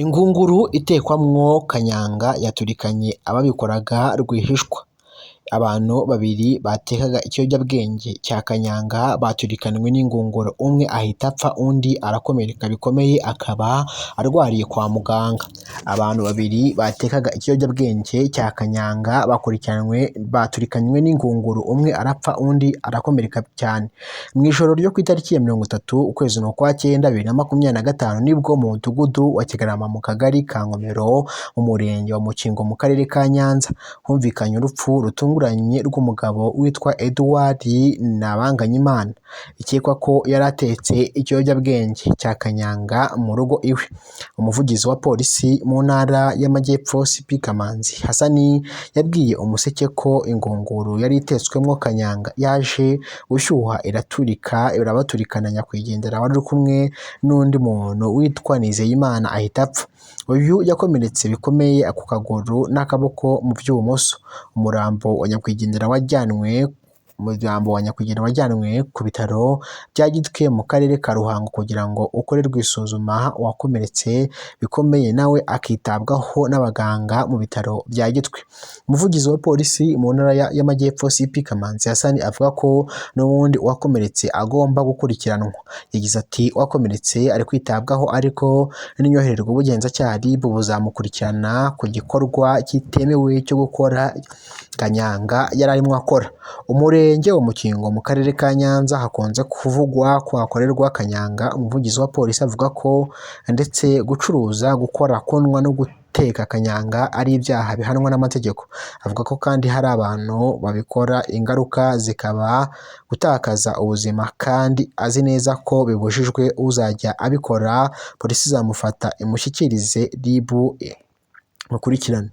Ingunguru itekwamwo kanyanga yaturikanye ababikoraga rwihishwa. Abantu babiri batekaga ikiyobyabwenge cya kanyanga baturikanwe n'ingunguru, umwe ahita apfa undi arakomereka bikomeye akaba arwariye kwa muganga. Abantu babiri batekaga ikiyobyabwenge cya kanyanga bakurikiranwe baturikanywe n'ingunguru, umwe arapfa undi arakomereka cyane. Mu ijoro ryo ku itariki ya 30 ukwezi kwa cyenda 2025 nibwo mu mudugudu wa Kigarama mu kagari ka Nkomero mu murenge wa Mukingo mu karere ka Nyanza humvikanye urupfu rutunguranye rw'umugabo witwa Edouard Ntabanganyimana, bikekwa ko yari atetse ikiyobyabwenge cya kanyanga mu rugo iwe. Umuvugizi wa polisi mu ntara y'Amajyepfo CP Kamanzi Hasani yabwiye Umuseke ko ingunguru yari itetswemo kanyanga yaje gushyuha iraturika irabaturikana, nyakwigendera wari uri kumwe n'undi muntu witwa Nizeyimana ahita apfa. Uyu yakomeretse bikomeye ku kaguru n'akaboko mu by'ibumoso. Umurambo wa nyakwigendera wajyanwe ku bitaro bya Gitwe mu karere ka Ruhango kugira ngo ukorerwe isuzuma, uwakomeretse bikomeye nawe akitabwaho n'abaganga mu bitaro bya Gitwe. Umuvugizi wa polisi mu ntara y'Amajyepfo CP Kamanzi Hasani avuga ko n'ubundi uwakomeretse agomba gukurikiranwa. Yagize ati uwakomeretse ari kwitabwaho ariko n'inyohererwa ubugenzacyaha RIB buzamukurikirana ku gikorwa kitemewe cyo gukora kanyanga yari arimo akora. Umurenge wa Mukingo mu karere ka Nyanza hakunze kuvugwa ko hakorerwa kanyanga. Umuvugizi wa polisi avuga ko ndetse gucuruza, gukora, kunywa no guteka kanyanga ari ibyaha bihanwa n'amategeko. Avuga ko kandi hari abantu babikora ingaruka zikaba gutakaza ubuzima kandi azi neza ko bibujijwe, uzajya abikora polisi izamufata imushyikirize RIB mukurikirane.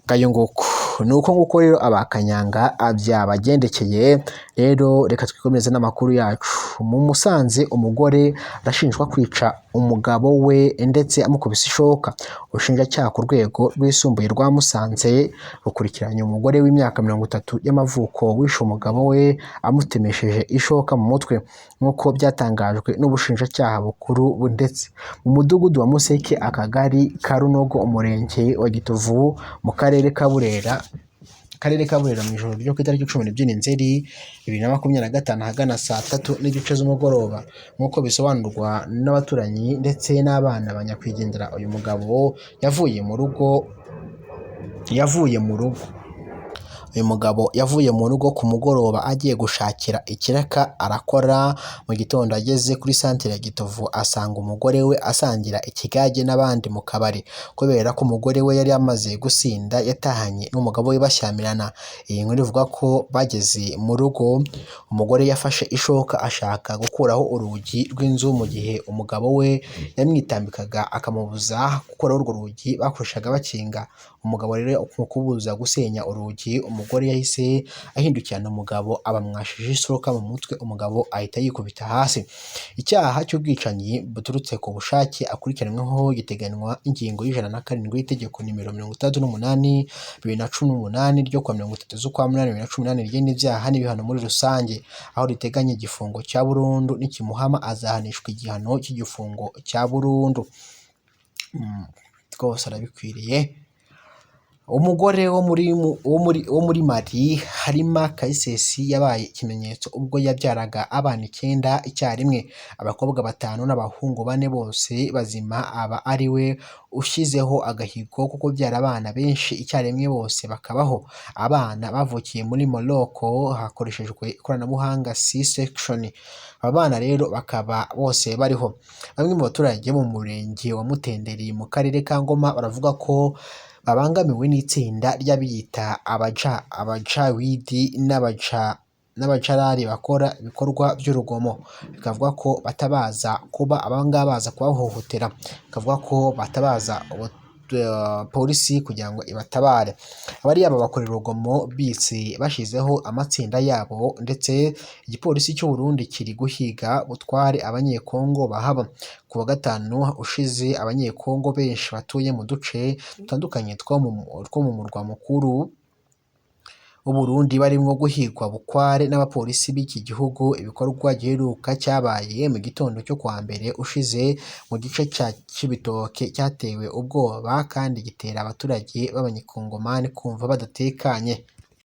Ngayo nguko ni uko nguko rero abakanyanga byabagendekeye. Rero reka twikomeze n'amakuru yacu. Mu Musanze umugore arashinjwa kwica umugabo we ndetse amukubise ishoka. Ubushinjacyaha ku rwego rwisumbuye rwa Musanze rukurikiranye umugore w'imyaka 30 y'amavuko wishe umugabo we amutemesheje ishoka mu mutwe, nk'uko byatangajwe n'ubushinjacyaha bukuru. Ndetse mu mudugudu wa Museke, akagari ka Runogo, umurenge wa Gitovu mu karere ka Burera mu ijoro ryo ku itariki 12 Nzeri 2025 ahagana saa 3:30 z'umugoroba, nk'uko bisobanurwa n'abaturanyi ndetse n'abana ba nyakwigendera. Uyu mugabo yavuye mu rugo Uyu mugabo yavuye mu rugo ku mugoroba agiye gushakira ikiraka arakora. Mu gitondo ageze kuri santere ya Gitovu asanga umugore we asangira ikigage n'abandi mu kabari. Kubera ko umugore we yari amaze gusinda yatahanye n'umugabo we bashyamirana. Iyi nkuru ivuga ko bageze mu rugo umugore yafashe ishoka ashaka gukuraho urugi rw'inzu, mu gihe umugabo we yamwitambikaga akamubuza gukuraho urwo rugi bakoreshaga bakinga. Umugabo rero mu kubuza gusenya urugi, umugore yahise ahindukirana umugabo abamwashije ishoka mu mutwe, umugabo ahita yikubita hasi. Icyaha cy'ubwicanyi buturutse ku bushake akurikiranyweho giteganywa ingingo y'107 y'itegeko nimero 68 2018 ryo kuwa 30 z'ukwa munani 2018 rigena ibyaha n'ibihano muri rusange, aho riteganya igifungo cya burundu n'ikimuhama azahanishwa igihano cy'igifungo cya burundu. Rwose arabikwiriye. Umugore wo muri Mali Halima Kayisesi yabaye ikimenyetso ubwo yabyaraga abana 9 icyarimwe, abakobwa 5 n'abahungu 4 bose bazima, aba ari we ushyizeho agahigo ko kubyara abana benshi icyarimwe bose bakabaho. Abana bavukiye muri Morocco hakoreshejwe ikoranabuhanga C-section. Aba bana rero bakaba bose bariho. Bamwe mu baturage bo mu murenge wa Mutenderi mu karere ka Ngoma baravuga ko babangamiwe n'itsinda ry'abiyita abajawidi n'abajarari bakora ibikorwa by'urugomo. Bikavuga ko batabaza kuba abangaba baza kubahohotera, bikavuga ko batabaza polisi kugira ngo ibatabare. Abariya babakorera urugomo bitse bashyizeho amatsinda yabo, ndetse igipolisi cy'u Burundi kiri guhiga butware abanyekongo bahaba. Ku wa gatanu ushize abanyekongo benshi batuye mu duce dutandukanye two mu murwa mukuru b'Uburundi barimwo guhigwa bukware n'abapolisi b'iki gihugu. Ibikorwa giheruka cyabaye mu gitondo cyo kuwa mbere ushize mu gice ca Cibitoke, cyatewe ubwoba kandi gitera abaturage b'abanyekongomani kumva badatekanye.